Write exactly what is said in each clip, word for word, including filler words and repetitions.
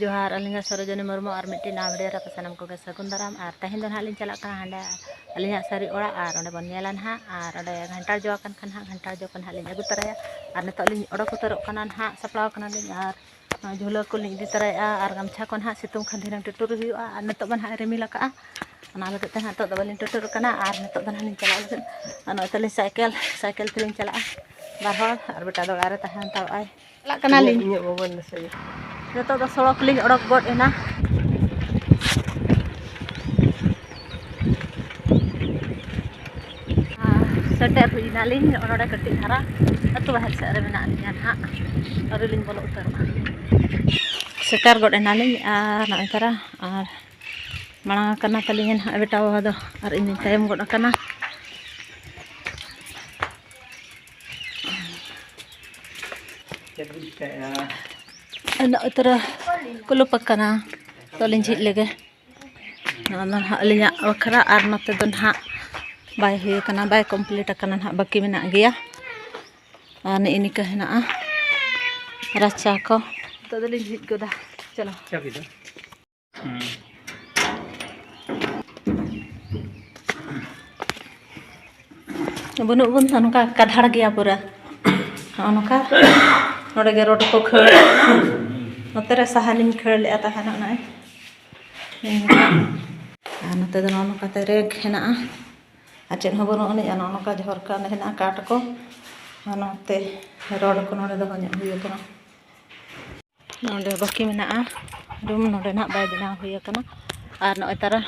ᱡᱚᱦᱟᱨ, ᱟᱹᱞᱤᱧ ᱫᱚ ᱥᱚᱨᱳᱡᱚᱱᱤ ᱢᱩᱨᱢᱩ, ᱟᱨ ᱢᱤᱫᱴᱮᱱ ᱱᱟᱣᱟ video ᱨᱮ ᱟᱯᱮ ᱥᱟᱱᱟᱢ ᱠᱚᱜᱮ ᱥᱟᱹᱜᱩᱱ ᱫᱟᱨᱟᱢ᱾ ᱟᱨ ᱛᱮᱦᱮᱧ ᱫᱚ ᱱᱟᱦᱟᱜ ᱞᱤᱧ ᱪᱟᱞᱟᱜ ᱠᱟᱱᱟ ᱦᱟᱸᱰᱮ ᱟᱹᱞᱤᱧᱟᱜ ᱥᱟᱹᱨᱤ ᱚᱲᱟᱜ, ᱟᱨ ᱚᱸᱰᱮ ᱵᱚᱱ ᱧᱮᱞᱟ ᱱᱟᱦᱟᱜ, ᱟᱨ ᱚᱸᱰᱮ ᱜᱷᱟᱱᱴᱟᱲ ᱡᱚ ᱟᱠᱟᱱ ᱠᱷᱟᱱ ᱱᱟᱦᱟᱜ ᱜᱷᱟᱱᱴᱟᱲ ᱡᱚ ᱠᱚ ᱱᱟᱦᱟᱜ ᱞᱤᱧ ᱟᱹᱜᱩ ᱛᱚᱨᱟᱭᱟ᱾ ᱟᱨ ᱱᱤᱛᱚᱜ ᱞᱤᱧ ᱚᱰᱚᱠ ᱩᱛᱟᱹᱨᱚᱜ ᱠᱟᱱᱟ ᱱᱟᱦᱟᱜ, ᱥᱟᱯᱲᱟᱣ ᱠᱟᱱᱟᱞᱤᱧ, ᱟᱨ ᱱᱚᱣᱟ ᱡᱷᱩᱞᱟᱹ ᱠᱚᱞᱤᱧ ᱤᱫᱤ ᱛᱚᱨᱟᱭᱮᱫᱼᱟ, ᱟᱨ ᱜᱟᱢᱪᱷᱟ ᱠᱚ ᱱᱟᱦᱟᱜ ᱥᱤᱛᱩᱝ ᱠᱷᱟᱱ ᱫᱷᱤᱱᱟᱹᱝ ᱴᱩᱴᱩᱨ ᱦᱩᱭᱩᱜᱼᱟ, ᱟᱨ ᱱᱤᱛᱚᱜ ᱢᱟ ᱱᱟᱦᱟᱜ ᱨᱤᱢᱤᱞ ᱟᱠᱟᱜᱼᱟ, ᱚᱱᱟ ᱞᱟᱹᱜᱤᱫ ᱛᱮ ᱱᱟᱦᱟᱜ ᱱᱤᱛᱚᱜ ᱫᱚ ᱵᱟᱹᱞᱤᱧ ᱴᱩᱴᱩᱨ ᱠᱟᱱᱟ᱾ ᱟᱨ ᱱᱤᱛᱚᱜ ᱫᱚ ᱱᱟᱦᱟᱜ ᱞᱤᱧ ᱪᱟᱞᱟᱜ ᱞᱟᱹᱜᱤᱫ, ᱟᱨ ᱱᱚᱜᱼᱚᱭ ᱛᱟᱹᱞᱤᱧ ᱥᱟᱭᱠᱮᱞ, ᱥᱟᱭᱠᱮᱞ ᱛᱮᱞᱤᱧ ᱪᱟᱞᱟᱜᱼᱟ ᱵᱟᱨ ᱦᱚᱲ, ᱟᱨ ᱵᱮᱴᱟ ᱫᱚ ᱚᱲᱟᱜ ᱨᱮ ᱛᱟᱦᱮᱸ ᱦᱟᱛᱟᱲᱚᱜᱼᱟᱭ᱾ ᱪᱟᱞᱟᱜ ᱠᱟᱱᱟᱞᱤᱧ᱾ ᱤᱧᱟᱹᱜ mobile ᱱᱟᱥᱮ᱾ ᱱᱤᱛᱚᱜ ᱫᱚ ᱥᱚᱲᱚᱠ ᱞᱤᱧ ᱚᱰᱚᱠ ᱜᱚᱫ ᱮᱱᱟ᱾ ᱟᱨ ᱥᱮᱴᱮᱨ ᱦᱩᱭ ᱮᱱᱟᱞᱤᱧ ᱱᱚᱜᱼᱚ ᱱᱚᱰᱮ ᱠᱟᱹᱴᱤᱡ ᱫᱷᱟᱨᱟ ᱟᱹᱛᱩ ᱵᱟᱦᱮᱨ ᱥᱮᱫ ᱨᱮ ᱢᱮᱱᱟᱜ ᱞᱤᱧᱟ ᱱᱟᱦᱟᱜ᱾ ᱟᱹᱣᱨᱤ ᱞᱤᱧ ᱵᱚᱞᱚ ᱩᱛᱟᱹᱨᱚᱜᱼᱟ᱾ ᱥᱮᱴᱮᱨ ᱜᱚᱫ ᱮᱱᱟᱞᱤᱧ ᱟᱨ ᱱᱚᱜᱼᱚᱭ ᱛᱟᱨᱟ, ᱟᱨ ᱢᱟᱲᱟᱝ ᱟᱠᱟᱱᱟ ᱛᱟᱹᱞᱤᱧᱟ ᱱᱟᱦᱟᱜ ᱵᱮᱴᱟ ᱵᱟᱵᱟ ᱫᱚ, ᱟᱨ ᱤᱧ ᱫᱚᱧ ᱛᱟᱭᱚᱢ ᱜᱚᱫ ᱟᱠᱟᱱᱟ᱾ ᱪᱮᱫ ᱵᱤᱱ ᱪᱤᱠᱟᱹᱭᱮᱫᱼᱟ? ᱱᱚᱜᱼᱚᱭ ᱛᱟᱨᱟ ᱠᱩᱞᱩᱯ ᱟᱠᱟᱱᱟ, ᱛᱚ ᱞᱤᱧ ᱡᱷᱤᱡ ᱞᱮᱜᱮ᱾ ᱱᱚᱣᱟ ᱫᱚ ᱱᱟᱦᱟᱜ ᱟᱹᱞᱤᱧᱟᱜ ᱵᱟᱠᱷᱨᱟ, ᱟᱨ ᱱᱚᱛᱮ ᱫᱚ ᱱᱟᱦᱟᱜ ᱵᱟᱭ ᱦᱩᱭ ᱟᱠᱟᱱᱟ, ᱵᱟᱭ complete ᱟᱠᱟᱱᱟ ᱱᱟᱦᱟᱜ, ᱵᱟᱹᱠᱤ ᱢᱮᱱᱟᱜ ᱜᱮᱭᱟ᱾ ᱟᱨ ᱱᱮᱜᱼᱮ ᱱᱤᱝᱠᱟᱹ ᱦᱮᱱᱟᱜᱼᱟ ᱨᱟᱪᱟ ᱠᱚ᱾ ᱱᱤᱛᱚᱜ ᱫᱚᱞᱤᱧ ᱡᱷᱤᱡ ᱜᱚᱫᱟ᱾ ᱪᱚᱞᱚ᱾ ᱪᱟᱵᱤ ᱫᱚ? ᱦᱩᱸ᱾ ᱵᱟᱹᱱᱩᱜ ᱵᱚᱱ ᱛᱚ, ᱱᱚᱝᱠᱟ ᱠᱟᱫᱷᱟᱲ ᱜᱮᱭᱟ ᱯᱩᱨᱟᱹ᱾ ᱱᱚᱜᱼᱚ ᱱᱚᱝᱠᱟ ᱱᱚᱰᱮ ᱜᱮ ᱨᱚᱰ ᱠᱚ ᱠᱷᱟᱹᱲ᱾ ᱱᱚᱛᱮ ᱨᱮ ᱥᱟᱦᱟᱱᱤᱧ ᱠᱷᱟᱹᱲ ᱞᱮᱫᱼᱟ ᱛᱟᱦᱮᱱᱚᱜ ᱱᱚᱜᱼᱚᱭ᱾ ᱟᱨ ᱱᱚᱛᱮ ᱫᱚ ᱱᱚᱜᱼᱚ ᱱᱚᱝᱠᱟᱛᱮ ᱨᱮᱠ ᱦᱮᱱᱟᱜᱼᱟ᱾ ᱟᱨ ᱪᱮᱫ ᱦᱚᱸ ᱵᱟᱹᱱᱩᱜ ᱟᱹᱱᱤᱡ᱾ ᱟᱨ ᱱᱚᱜᱼᱚ ᱱᱚᱝᱠᱟ ᱡᱷᱚᱨᱠᱟ ᱚᱸᱰᱮ ᱦᱮᱱᱟᱜᱼᱟ ᱠᱟᱴ ᱠᱚ᱾ ᱟᱨ ᱱᱚᱛᱮ ᱨᱚᱰ ᱠᱚ ᱱᱚᱰᱮ ᱫᱚᱦᱚ ᱧᱚᱜ ᱦᱩᱭ ᱟᱠᱟᱱᱟ᱾ ᱱᱚᱰᱮ ᱵᱟᱹᱠᱤ ᱢᱮᱱᱟᱜᱼᱟ ᱨᱩᱢ, ᱱᱚᱰᱮ ᱱᱟᱦᱟᱜ ᱵᱟᱭ ᱵᱮᱱᱟᱣ ᱦᱩᱭ ᱟᱠᱟᱱᱟ᱾ ᱟᱨ ᱱᱚᱜᱼᱚᱭ ᱛᱟᱨᱟ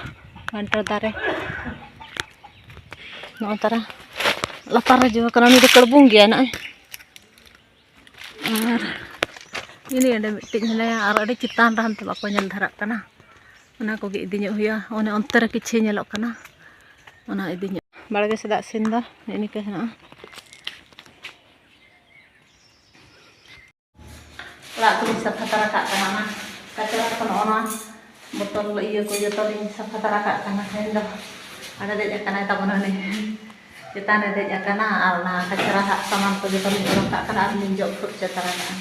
ᱜᱷᱟᱱᱴᱟᱲ ᱫᱟᱨᱮ, ᱱᱚᱜᱼᱚᱭ ᱛᱟᱨᱟ ᱞᱟᱛᱟᱨ ᱨᱮ ᱡᱚ ᱟᱠᱟᱱᱟ, ᱩᱱᱤ ᱫᱚ ᱠᱟᱹᱲᱵᱩᱝ ᱜᱮᱭᱟ ᱱᱚᱜᱼᱚᱭ᱾ ᱟᱨ ᱤᱱᱤ ᱚᱸᱰᱮ ᱢᱤᱫᱴᱤᱡ ᱦᱮᱱᱟᱭᱟ, ᱟᱨ ᱟᱹᱰᱤ ᱪᱮᱛᱟᱱ ᱨᱮ ᱦᱟᱱᱛᱮ ᱵᱟᱠᱚ ᱧᱮᱞ ᱫᱷᱟᱨᱟᱜ ᱠᱟᱱᱟ, ᱚᱱᱟ ᱠᱚᱜᱮ ᱤᱫᱤ ᱧᱚᱜ ᱦᱩᱭᱩᱜᱼᱟ᱾ ᱚᱱᱮ ᱚᱱᱛᱮ ᱨᱮ ᱠᱤᱪᱷᱤ ᱧᱮᱞᱚᱜ ᱠᱟᱱᱟ, ᱚᱱᱟ ᱤᱫᱤ ᱧᱚᱜ᱾ ᱵᱟᱲᱜᱮ ᱥᱮᱫᱟᱜ ᱥᱤᱱ ᱫᱚ ᱱᱮᱜᱼᱮ ᱱᱤᱝᱠᱟᱹ ᱦᱮᱱᱟᱜᱼᱟ᱾ ᱚᱲᱟᱜ ᱠᱚᱞᱤᱧ ᱥᱟᱯᱷᱟ ᱛᱟᱨᱟ ᱠᱟᱜ ᱠᱟᱱᱟ, ᱚᱱᱟ ᱠᱟᱪᱨᱟ ᱠᱚ ᱱᱚᱜᱼᱚ ᱱᱚᱣᱟ ᱵᱚᱛᱚᱞ ᱤᱭᱟᱹ ᱠᱚ ᱡᱚᱛᱚ ᱞᱤᱧ ᱥᱟᱯᱷᱟ ᱛᱟᱨᱟ ᱠᱟᱜ ᱠᱟᱱᱟ᱾ ᱛᱮᱦᱮᱧ ᱫᱚ ᱦᱟᱸᱰᱮ ᱫᱮᱡ ᱟᱠᱟᱱᱟᱭ ᱛᱟᱵᱚᱱ ᱦᱟᱹᱱᱤ ᱪᱮᱛᱟᱱ ᱨᱮ ᱫᱮᱡ ᱟᱠᱟᱱᱟ, ᱟᱨ ᱚᱱᱟ ᱠᱟᱪᱨᱟ ᱦᱟᱜ ᱥᱟᱢᱟᱱ ᱠᱚ ᱡᱚᱛᱚ ᱞᱤᱧ ᱚᱰᱚᱠ ᱠᱟᱜ ᱠᱟᱱᱟ ᱟᱨ ᱞᱤᱧ ᱡᱚᱜ ᱯᱷᱩᱨᱪᱟᱹ ᱛᱟᱨᱟ ᱠᱟᱜᱼᱟ᱾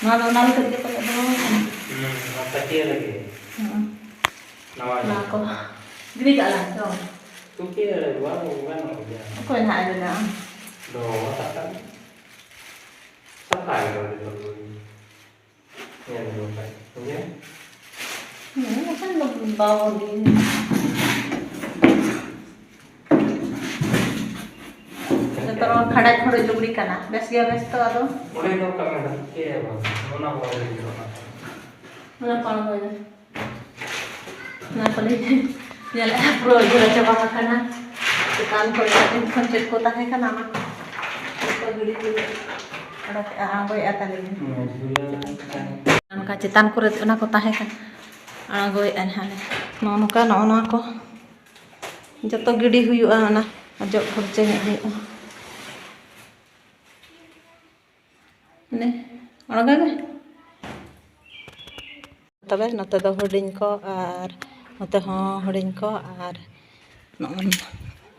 ᱱᱚᱣᱟ ᱫᱚ ᱚᱱᱟ ᱞᱟᱹᱜᱤᱫ ᱜᱮ ᱯᱟᱞᱮᱫ ᱫᱚ ᱱᱚᱣᱟ ᱛᱟᱹᱠᱤᱭᱟᱹ ᱞᱟᱹᱜᱤᱫ᱾ ᱦᱩᱸ᱾ ᱱᱟᱣᱟ ᱚᱱᱟ ᱜᱮ᱾ ᱠᱚ ᱜᱤᱰᱤ ᱠᱟᱜᱼᱟ ᱞᱟᱝ ᱪᱚᱝ᱾ ᱛᱩᱠᱤᱭᱟᱹ ᱨᱮ ᱵᱟᱝ ᱜᱟᱱᱚᱜ ᱜᱮᱭᱟ᱾ ᱚᱠᱚᱭ ᱱᱟᱦᱟᱜ ᱮ ᱵᱮᱱᱟᱣᱟ? ᱫᱚ ᱥᱟᱵ ᱠᱟᱜ ᱢᱮ᱾ ᱥᱟᱯᱷᱟ ᱜᱮ ᱵᱟᱝ ᱧᱮᱞ ᱧᱚᱜ ᱠᱷᱟᱡ᱾ ᱵᱩᱡᱷᱟᱹᱣ? ᱦᱩᱸ, ᱵᱟᱠᱷᱟᱱ ᱫᱚ ᱵᱟᱵᱚᱱ ᱤᱭᱟᱹᱭᱟ᱾ ᱡᱚᱛᱚ ᱦᱚᱲ ᱠᱷᱟᱰᱟᱡ ᱠᱷᱚᱰᱚᱡ ᱞᱩᱜᱽᱲᱤ ᱠᱟᱱᱟ᱾ ᱵᱮᱥ ᱜᱮᱭᱟ, ᱵᱮᱥ ᱛᱚ ᱟᱫᱚ᱾ ᱚᱸᱰᱮ ᱫᱚ ᱠᱟᱹᱢᱤ ᱫᱚ ᱪᱮᱫ ᱦᱚᱸ ᱵᱟᱝ᱾ ᱚᱱᱟ ᱠᱚ ᱵᱟᱝ ᱦᱩᱭᱩᱜ ᱠᱟᱱᱟ᱾ ᱚᱱᱟ ᱠᱚ ᱟᱬᱜᱚᱭᱟ᱾ ᱚᱱᱟ ᱠᱚᱞᱮ ᱧᱮᱞᱮᱫᱼᱟ, ᱯᱩᱨᱟᱹ ᱚᱡᱽᱨᱟ ᱪᱟᱵᱟ ᱟᱠᱟᱱᱟ᱾ ᱪᱮᱛᱟᱱ ᱠᱚᱨᱮ ᱫᱤᱱ ᱠᱷᱚᱱ ᱪᱮᱫ ᱠᱚ ᱛᱟᱦᱮᱸ ᱠᱟᱱᱟ, ᱚᱱᱟ ᱠᱚ ᱡᱚᱛᱚ ᱜᱤᱰᱤ ᱦᱩᱭᱩᱜ, ᱚᱰᱚᱠᱮᱫᱼᱟ, ᱟᱬᱜᱚᱭᱮᱫᱼᱟ ᱛᱟᱞᱮ᱾ ᱚᱱᱠᱟ ᱪᱮᱛᱟᱱ ᱠᱚᱨᱮ ᱚᱱᱟ ᱠᱚ ᱛᱟᱦᱮᱸ ᱠᱟᱱᱟ, ᱟᱬᱜᱚᱭᱮᱫᱼᱟ ᱱᱟᱦᱟᱜ ᱞᱮ᱾ ᱱᱚᱜᱼᱚ ᱱᱚᱝᱠᱟ, ᱱᱚᱜᱼᱚ ᱱᱚᱣᱟ ᱠᱚ ᱡᱚᱛᱚ ᱜᱤᱰᱤ ᱦᱩᱭᱩᱜᱼᱟ, ᱚᱱᱟ ᱚᱡᱚᱜ ᱯᱷᱟᱨᱪᱟ ᱧᱚᱜ ᱦᱩᱭᱩᱜᱼᱟ᱾ ᱚᱱᱮ, ᱚᱲᱜᱟᱭ ᱢᱮ᱾ ᱛᱚᱵᱮ ᱱᱚᱛᱮ ᱫᱚ ᱦᱩᱰᱤᱧ ᱠᱚ ᱟᱨ ᱱᱚᱛᱮ ᱦᱚᱸ ᱦᱩᱰᱤᱧ ᱠᱚ ᱟᱨ ᱱᱚᱜᱼᱚ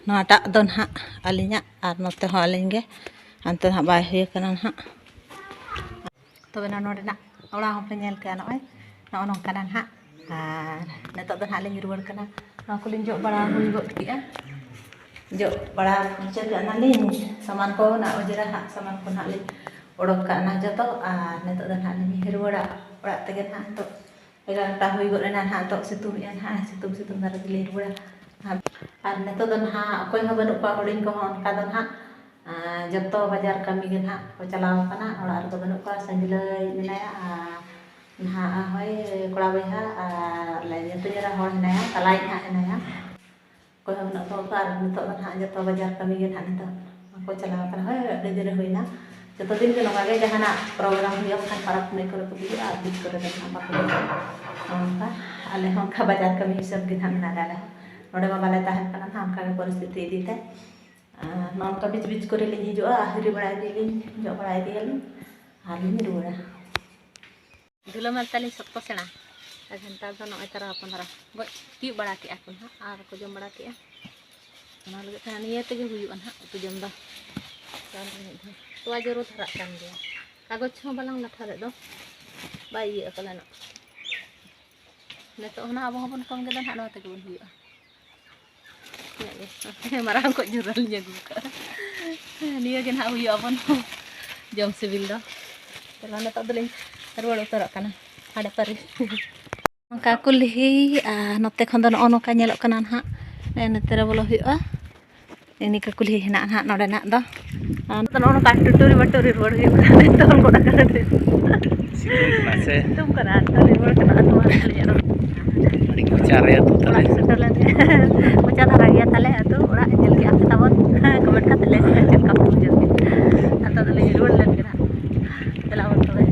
ᱱᱚᱣᱟᱴᱟᱜ ᱫᱚ ᱱᱟᱦᱟᱜ ᱟᱹᱞᱤᱧᱟᱜ ᱟᱨ ᱱᱚᱛᱮ ᱦᱚᱸ ᱟᱹᱞᱤᱧ ᱜᱮ᱾ ᱦᱟᱱᱛᱮ ᱫᱚ ᱱᱟᱦᱟᱜ ᱵᱟᱭ ᱦᱩᱭ ᱟᱠᱟᱱᱟ ᱱᱟᱦᱟᱜ᱾ ᱛᱚᱵᱮ ᱱᱚᱣᱟ ᱱᱚᱰᱮᱱᱟᱜ ᱚᱲᱟᱜ ᱦᱚᱸᱯᱮ ᱧᱮᱞ ᱠᱮᱜᱼᱟ, ᱱᱚᱜᱼᱚᱭ ᱱᱚᱜᱼᱚ ᱱᱚᱝᱠᱟᱱᱟ ᱱᱟᱦᱟᱜ᱾ ᱟᱨ ᱱᱤᱛᱚᱜ ᱫᱚ ᱱᱟᱦᱟᱜ ᱞᱤᱧ ᱨᱩᱣᱟᱹᱲ ᱠᱟᱱᱟ᱾ ᱱᱚᱣᱟ ᱠᱚᱞᱤᱧ ᱡᱚᱜ ᱵᱟᱲᱟ ᱦᱩᱭ ᱜᱚᱫ ᱠᱮᱜᱼᱟ, ᱡᱚᱜ ᱵᱟᱲᱟ ᱯᱷᱟᱨᱪᱟ ᱠᱟᱜ ᱱᱟᱞᱤᱧ᱾ ᱥᱟᱢᱟᱱ ᱠᱚ ᱱᱟᱜ ᱚᱡᱽᱨᱟ ᱦᱟᱸᱜ ᱥᱟᱢᱟᱱ ᱠᱚ ᱱᱟᱜ ᱞᱤᱧ ᱚᱰᱚᱠ ᱠᱟᱜ ᱱᱟ ᱡᱚᱛᱚ᱾ ᱟᱨ ᱱᱤᱛᱚᱜ ᱫᱚ ᱱᱟᱜ ᱞᱤᱧ ᱨᱩᱣᱟᱹᱲᱟ ᱚᱲᱟᱜ ᱛᱮᱜᱮ ᱱᱟᱜ᱾ ᱱᱤᱛᱚᱜ ᱮᱜᱟᱨᱚᱴᱟ ᱦᱩᱭ ᱜᱚᱫ ᱮᱱᱟ ᱱᱟᱜ, ᱱᱤᱛᱚᱜ ᱥᱤᱛᱩᱝ ᱮᱜᱼᱟ ᱱᱟᱜ, ᱥᱤᱛᱩᱝ ᱥᱤᱛᱩᱝ ᱫᱷᱟᱨᱟ ᱜᱮᱞᱤᱧ ᱨᱩᱣᱟᱹᱲᱟ᱾ ᱟᱨ, ᱟᱨ ᱱᱤᱛᱚᱜ ᱫᱚ ᱱᱟᱜ ᱚᱠᱚᱭ ᱦᱚᱸ ᱵᱟᱹᱱᱩᱜ ᱠᱚᱣᱟ ᱦᱩᱰᱤᱧ ᱠᱚᱦᱚᱸ ᱚᱱᱠᱟ ᱫᱚ ᱱᱟᱜ᱾ ᱟᱨ ᱡᱚᱛᱚ ᱵᱟᱡᱟᱨ ᱠᱟᱹᱢᱤ ᱜᱮ ᱱᱟᱜ ᱠᱚ ᱪᱟᱞᱟᱣ ᱟᱠᱟᱱᱟ, ᱚᱲᱟᱜ ᱨᱮᱫᱚ ᱵᱟᱹᱱᱩᱜ ᱠᱚᱣᱟ᱾ ᱥᱟᱹᱧᱡᱞᱟᱹᱭ ᱢᱮᱱᱟᱭᱟ ᱟᱨ ᱱᱟᱦᱟᱜ ᱦᱳᱭ ᱠᱚᱲᱟ ᱵᱚᱭᱦᱟ ᱟᱨ ᱟᱞᱮ ᱧᱩᱛᱩᱢ ᱮᱨᱟ ᱦᱚᱲ ᱦᱮᱱᱟᱭᱟ, ᱛᱟᱞᱟᱭᱤᱡ ᱦᱟᱸᱜ ᱦᱮᱱᱟᱭᱟ᱾ ᱚᱠᱚᱭ ᱦᱚᱸ ᱵᱟᱹᱱᱩᱜ ᱠᱚᱣᱟ ᱟᱨ ᱱᱤᱛᱚᱜ ᱫᱚ ᱱᱟᱦᱟᱜ ᱡᱚᱛᱚ ᱵᱟᱡᱟᱨ ᱠᱟᱹᱢᱤ ᱜᱮ ᱱᱟᱦᱟᱜ ᱱᱤᱛᱚᱜ ᱠᱚ ᱪᱟᱞᱟᱣ ᱠᱟᱱᱟ᱾ ᱦᱳᱭ, ᱟᱹᱰᱤ ᱫᱤᱱ ᱨᱮ ᱦᱩᱭᱱᱟ᱾ ᱡᱚᱛᱚ ᱫᱤᱱ ᱜᱮ ᱱᱚᱝᱠᱟ ᱜᱮ ᱡᱟᱦᱟᱱᱟᱜ ᱯᱨᱳᱜᱨᱟᱢ ᱦᱩᱭᱩᱜᱼᱟ, ᱵᱟᱠᱷᱟᱱ ᱯᱟᱨᱟᱵᱽ ᱯᱩᱱᱟᱹᱭ ᱠᱚᱨᱮ ᱠᱚ ᱦᱤᱡᱩᱜᱼᱟ, ᱟᱨ ᱵᱤᱪ ᱠᱚᱨᱮ ᱫᱚ ᱱᱟᱦᱟᱜ ᱵᱟᱠᱚ ᱦᱤᱡᱩᱜᱼᱟ᱾ ᱱᱚᱝᱠᱟ ᱟᱞᱮ ᱦᱚᱸ ᱚᱱᱠᱟ ᱵᱟᱡᱟᱨ ᱠᱟᱹᱢᱤ ᱦᱤᱥᱟᱹᱵ ᱜᱮ ᱱᱟᱦᱟᱜ ᱢᱮᱱᱟᱜ ᱞᱮᱭᱟ᱾ ᱟᱞᱮ ᱦᱚᱸ ᱱᱚᱰᱮ ᱢᱟ ᱵᱟᱞᱮ ᱛᱟᱦᱮᱱ ᱠᱟᱱᱟ ᱱᱟᱦᱟᱜ, ᱚᱱᱠᱟ ᱜᱮ ᱯᱚᱨᱤᱥᱛᱷᱤᱛᱤ ᱤᱫᱤ ᱛᱮ᱾ ᱟᱨ ᱱᱚᱜᱼᱚ ᱱᱚᱝᱠᱟ ᱵᱤᱪ ᱵᱤᱪ ᱠᱚᱨᱮ ᱞᱤᱧ ᱦᱤᱡᱩᱜᱼᱟ, ᱟᱨ ᱦᱤᱨᱤ ᱵᱟᱲᱟ ᱤᱫᱤᱭᱟᱞᱤᱧ, ᱡᱚᱜ ᱵᱟᱲᱟ ᱤᱫᱤᱭᱟᱞᱤᱧ, ᱟᱨ ᱞᱤᱧ ᱨᱩᱣᱟᱹᱲᱟ᱾ ᱫᱷᱩᱞᱟᱹ ᱢᱟᱞ ᱛᱟᱞᱤᱧ ᱥᱚᱠᱛᱚ ᱥᱮᱬᱟ᱾ ᱟᱨ ᱱᱮᱛᱟᱨ ᱫᱚ ᱱᱚᱜᱼᱚᱭ ᱛᱟᱨᱟ ᱦᱚᱯᱚᱱ ᱫᱷᱟᱨᱟ ᱜᱚᱡ ᱛᱤᱭᱳᱜ ᱵᱟᱲᱟ ᱠᱮᱜᱼᱟ ᱠᱚ ᱱᱟᱦᱟᱜ ᱟᱨ ᱠᱚ ᱡᱚᱢ ᱵᱟᱲᱟ ᱠᱮᱜᱼᱟ᱾ ᱚᱱᱟ ᱞᱟᱹᱜᱤᱫ ᱛᱮ ᱱᱤᱭᱟᱹ ᱛᱮᱜᱮ ᱦᱩᱭᱩᱜᱼᱟ ᱱᱟᱦᱟᱜ ᱩᱛᱩ ᱡᱚᱢ ᱫᱚ᱾ ᱛᱟᱨ ᱢᱤᱫ ᱫᱷᱟᱣ ᱛᱚᱣᱟ ᱡᱚᱨᱚ ᱫᱷᱟᱨᱟᱜ ᱠᱟᱱ ᱜᱮᱭᱟ᱾ ᱠᱟᱜᱚᱡᱽ ᱦᱚᱸ ᱵᱟᱞᱟᱝ ᱞᱟᱴᱷᱟ ᱞᱮᱫ ᱫᱚ ᱵᱟᱭ ᱤᱭᱟᱹᱜᱼᱟ ᱯᱟᱞᱮᱱᱚᱜ᱾ ᱱᱤᱛᱚᱜ ᱦᱚᱸ ᱱᱟᱦᱟᱜ ᱟᱵᱚ ᱦᱚᱸᱵᱚᱱ ᱠᱚᱢ ᱠᱮᱫᱟ ᱱᱟᱦᱟᱜ, ᱱᱚᱣᱟ ᱛᱮᱜᱮ ᱵᱚᱱ ᱦᱩᱭᱩᱜᱼᱟ᱾ ᱢᱟᱨᱟᱝ ᱠᱚ ᱡᱷᱩᱨᱟᱹ ᱞᱤᱧ ᱟᱹᱜᱩ ᱠᱟᱜᱼᱟ᱾ ᱱᱤᱭᱟᱹ ᱜᱮ ᱱᱟᱦᱟᱜ ᱦᱩᱭᱩᱜᱼᱟ ᱟᱵᱚᱱ ᱡᱚᱢ ᱥᱤᱵᱤᱞ ᱫᱚ᱾ ᱪᱚᱞᱚ, ᱱᱤᱛᱚᱜ ᱫᱚᱞᱤᱧ ᱨᱩᱣᱟᱹᱲ ᱩᱛᱟᱹᱨᱚᱜ ᱠᱟᱱᱟ ᱦᱟᱸᱰᱮ ᱯᱟᱨᱤ᱾ ᱱᱚᱝᱠᱟ ᱠᱩᱞᱦᱤ, ᱟᱨ ᱱᱚᱛᱮ ᱠᱷᱚᱱ ᱫᱚ ᱱᱚᱜᱼᱚ ᱱᱚᱝᱠᱟ ᱧᱮᱞᱚᱜ ᱠᱟᱱᱟ ᱱᱟᱦᱟᱜ᱾ ᱱᱮᱜᱼᱮ ᱱᱚᱛᱮ ᱨᱮ ᱵᱚᱞᱚ ᱦᱩᱭᱩᱜᱼᱟ᱾ ᱱᱤᱝᱠᱟᱹ ᱠᱩᱞᱦᱤ ᱦᱮᱱᱟᱜᱼᱟ ᱱᱟᱦᱟᱜ ᱱᱚᱰᱮᱱᱟᱜ ᱫᱚ᱾ ᱟᱨ ᱱᱚᱜᱼᱚ ᱱᱚᱝᱠᱟ ᱴᱩᱴᱩᱨᱤ ᱵᱟᱹᱴᱩᱨᱤ ᱨᱩᱣᱟᱹᱲ ᱦᱩᱭᱩᱜ ᱠᱟᱱᱟ᱾ ᱱᱤᱛᱚᱜ ᱜᱚᱫ ᱟᱠᱟᱱᱟ᱾ ᱥᱤᱛᱩᱝ ᱠᱟᱱᱟ ᱥᱮ? ᱥᱤᱛᱩᱝ ᱠᱟᱱᱟ, ᱱᱤᱛᱚᱜ ᱨᱩᱣᱟᱹᱲ ᱠᱟᱱᱟ᱾ ᱟᱫᱚ ᱢᱟ ᱛᱟᱦᱞᱮ ᱟᱨᱚ ᱟᱹᱰᱤ ᱠᱚᱪᱟ ᱨᱮ ᱟᱹᱛᱩ ᱛᱟᱞᱮ᱾ ᱚᱲᱟᱜ ᱥᱮᱴᱮᱨ ᱞᱮᱱ ᱜᱮ᱾ ᱠᱚᱪᱟ ᱫᱷᱟᱨᱟ ᱜᱮᱭᱟ ᱛᱟᱞᱮ ᱟᱹᱛᱩ᱾ ᱚᱲᱟᱜ ᱧᱮᱞ ᱠᱮᱜᱼᱟ ᱯᱮ ᱛᱟᱵᱚᱱ᱾ ᱠᱚᱢᱮᱱᱴ ᱠᱟᱛᱮ ᱞᱟᱹᱭ ᱯᱮ ᱪᱮᱫ ᱞᱮᱠᱟ ᱯᱮ ᱵᱩᱡᱷᱟᱹᱣ ᱠᱮᱫᱟ᱾ ᱟᱫᱚ ᱟᱫᱚ ᱞᱤᱧ ᱨᱩᱣᱟᱹᱲ ᱞᱮᱱ ᱜᱮ ᱱᱟᱦᱟᱜ᱾ ᱫᱮᱞᱟ ᱵᱚᱱ ᱛᱚᱵᱮ᱾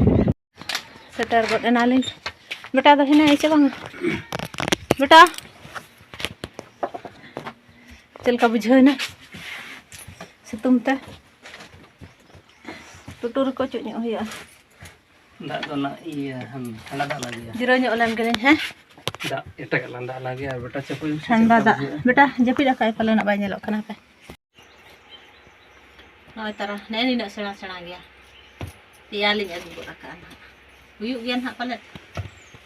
ᱥᱮᱴᱮᱨ ᱜᱚᱫ ᱮᱱᱟᱞᱤᱧ᱾ ᱵᱮᱴᱟ ᱫᱚ ᱦᱮᱱᱟᱭᱟ ᱪᱮ ᱵᱟᱝ? ᱵᱮᱴᱟ, ᱪᱮᱫ ᱞᱮᱠᱟ ᱵᱩᱡᱷᱟᱹᱣ ᱮᱱᱟ ᱥᱤᱛᱩᱝ ᱛᱮ? ᱴᱩᱴᱩᱨ ᱠᱚ ᱚᱪᱚᱜ ᱧᱚᱜ ᱦᱩᱭᱩᱜᱼᱟ᱾ ᱫᱟᱜ ᱫᱚ ᱱᱟᱜ ᱤᱭᱟᱹ, ᱦᱮᱸ, ᱴᱷᱟᱱᱰᱟ ᱫᱟᱜ ᱞᱟᱜᱟᱜᱼᱟ᱾ ᱡᱤᱨᱟᱹᱣ ᱧᱚᱜ ᱞᱮᱱ ᱜᱮᱞᱤᱧ, ᱦᱮᱸ? ᱫᱟᱜ ᱮᱴᱟᱜᱟᱜ ᱞᱟᱸᱫᱟ ᱞᱟᱜᱟᱜᱼᱟ, ᱵᱮᱴᱟ ᱪᱟᱯᱚ ᱴᱷᱟᱱᱰᱟ ᱪᱮᱫ ᱞᱮᱠᱟ ᱫᱟᱜ᱾ ᱵᱩᱡᱷᱟᱹᱜᱼᱟ? ᱵᱮᱴᱟ, ᱡᱟᱹᱯᱤᱫ ᱟᱠᱟᱫ ᱟᱭ ᱯᱟᱞᱮ, ᱱᱟᱜ ᱵᱟᱭ ᱧᱮᱞᱚᱜ ᱠᱟᱱᱟ ᱦᱟᱯᱮ᱾ ᱱᱚᱜᱼᱚᱭ ᱛᱟᱨᱟ, ᱱᱮᱜᱼᱮ ᱱᱤᱱᱟᱹᱜ ᱥᱮᱬᱟ ᱥᱮᱬᱟ ᱜᱮᱭᱟ᱾ ᱯᱮᱭᱟ ᱞᱤᱧ ᱟᱹᱜᱩ ᱜᱚᱫ ᱟᱠᱟᱫᱼᱟ ᱱᱟᱦᱟᱜ᱾ ᱦᱩᱭᱩᱜ ᱜᱮᱭᱟ ᱱᱟᱦᱟᱜ ᱯᱟᱞᱮᱫ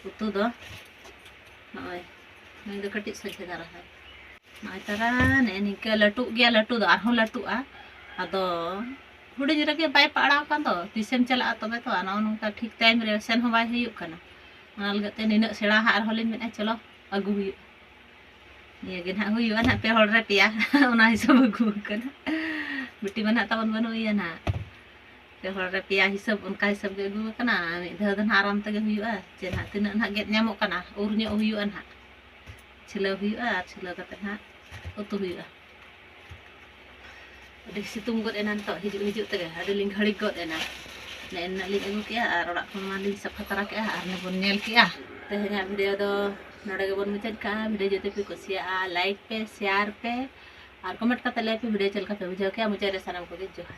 ᱩᱛᱩ ᱫᱚ᱾ ᱱᱚᱜᱼᱚᱭ, ᱱᱩᱭ ᱫᱚ ᱠᱟᱹᱴᱤᱡ ᱥᱚᱡᱷᱮ ᱫᱷᱟᱨᱟ ᱦᱟᱭ᱾ ᱱᱚᱜᱼᱚᱭ ᱛᱟᱨᱟ, ᱱᱮᱜᱼᱮ ᱱᱤᱝᱠᱟᱹ ᱞᱟᱹᱴᱩᱜ ᱜᱮᱭᱟ, ᱞᱟᱹᱴᱩ ᱫᱚ ᱟᱨᱦᱚᱸ ᱞᱟᱹᱴᱩᱜᱼᱟ᱾ ᱟᱫᱚ ᱦᱩᱰᱤᱧ ᱨᱮᱜᱮ ᱵᱟᱭ ᱯᱟᱲᱟᱣ ᱟᱠᱟᱱ ᱫᱚ, ᱛᱤᱥᱮᱢ ᱪᱟᱞᱟᱜᱼᱟ ᱛᱚᱵᱮ ᱛᱚ? ᱟᱨ ᱱᱚᱜᱼᱚ ᱱᱚᱝᱠᱟ ᱴᱷᱤᱠ ᱴᱟᱭᱤᱢ ᱨᱮ ᱥᱮᱱ ᱦᱚᱸ ᱵᱟᱭ ᱦᱩᱭᱩᱜ ᱠᱟᱱᱟ᱾ ᱚᱱᱟ ᱞᱟᱹᱜᱤᱫ ᱛᱮ ᱱᱤᱱᱟᱹᱜ ᱥᱮᱬᱟ ᱦᱟᱜ ᱟᱨᱦᱚᱸ ᱞᱤᱧ ᱢᱮᱱᱮᱫᱼᱟ, ᱪᱚᱞᱚ ᱟᱹᱜᱩ ᱦᱩᱭᱩᱜᱼᱟ᱾ ᱱᱤᱭᱟᱹ ᱜᱮ ᱱᱟᱦᱟᱜ ᱦᱩᱭᱩᱜᱼᱟ ᱱᱟᱦᱟᱜ, ᱯᱮ ᱦᱚᱲ ᱨᱮ ᱯᱮᱭᱟ᱾ ᱚᱱᱟ ᱦᱤᱥᱟᱹᱵ ᱟᱹᱜᱩ ᱟᱠᱟᱱᱟ᱾ ᱵᱤᱴᱤ ᱢᱟ ᱱᱟᱦᱟᱜ ᱛᱟᱵᱚᱱ ᱵᱟᱹᱱᱩᱜ ᱮᱭᱟ ᱱᱟᱦᱟᱜ᱾ ᱯᱮ ᱦᱚᱲ ᱨᱮ ᱯᱮᱭᱟ ᱦᱤᱥᱟᱹᱵ, ᱚᱱᱠᱟ ᱦᱤᱥᱟᱹᱵ ᱜᱮ ᱟᱹᱜᱩ ᱟᱠᱟᱱᱟ᱾ ᱢᱤᱫ ᱫᱷᱟᱣ ᱫᱚ ᱱᱟᱦᱟᱜ ᱟᱨᱟᱢ ᱛᱮᱜᱮ ᱦᱩᱭᱩᱜᱼᱟ᱾ ᱪᱮ ᱱᱟᱦᱟᱜ ᱛᱤᱱᱟᱹᱜ ᱱᱟᱦᱟᱜ ᱜᱮᱫ ᱧᱟᱢᱚᱜ ᱠᱟᱱᱟ, ᱩᱨ ᱧᱚᱜ ᱦᱩᱭᱩᱜᱼᱟ ᱱᱟᱦᱟᱜ᱾ ᱪᱷᱤᱞᱟᱹᱣ ᱦᱩᱭᱩᱜᱼᱟ ᱟᱨ ᱪᱷᱤᱞᱟᱹᱣ ᱠᱟᱛᱮ ᱱᱟᱦᱟᱜ ᱩᱛᱩ ᱦᱩᱭᱩᱜᱼᱟ᱾ ᱟᱹᱰᱤ ᱥᱤᱛᱩᱝ ᱜᱚᱫ ᱮᱱᱟ ᱱᱤᱛᱚᱜ ᱦᱤᱡᱩᱜ ᱦᱤᱡᱩᱜ ᱛᱮᱜᱮ, ᱟᱹᱰᱤ ᱞᱤᱧ ᱜᱷᱟᱹᱲᱤᱠ ᱜᱚᱫ ᱮᱱᱟ᱾ ᱱᱮᱜᱼᱮ ᱱᱤᱱᱟᱹᱜ ᱞᱤᱧ ᱟᱹᱜᱩ ᱠᱮᱜᱼᱟ ᱟᱨ ᱚᱲᱟᱜ ᱠᱷᱚᱱ ᱢᱟᱞᱤᱧ ᱥᱟᱯᱷᱟ ᱛᱟᱨᱟ ᱠᱮᱜᱼᱟ ᱟᱨ ᱱᱤᱭᱟᱹ ᱵᱚᱱ ᱧᱮᱞ ᱠᱮᱜᱼᱟ᱾ ᱛᱮᱦᱮᱧᱟᱜ ᱵᱷᱤᱰᱤᱭᱳ ᱫᱚ ᱱᱚᱰᱮ ᱜᱮᱵᱚᱱ ᱢᱩᱪᱟᱹᱫ ᱠᱟᱜᱼᱟ᱾ ᱵᱷᱤᱰᱤᱭᱳ ᱡᱩᱫᱤ ᱯᱮ ᱠᱩᱥᱤᱭᱟᱜᱼᱟ, ᱞᱟᱭᱤᱠ ᱯᱮ, ᱥᱮᱭᱟᱨ ᱯᱮ ᱟᱨ ᱠᱚᱢᱮᱱᱴ ᱠᱟᱛᱮ ᱞᱟᱹᱭ ᱯᱮ ᱵᱷᱤᱰᱤᱭᱳ ᱪᱮᱫ ᱞᱮᱠᱟ ᱯᱮ ᱵᱩᱡᱷᱟᱹᱣ ᱠᱮᱜᱼᱟ᱾ ᱢᱩᱪᱟᱹᱫ ᱨᱮ ᱥᱟᱱᱟᱢ ᱠᱚᱜᱮ ᱡᱚᱦᱟᱨ᱾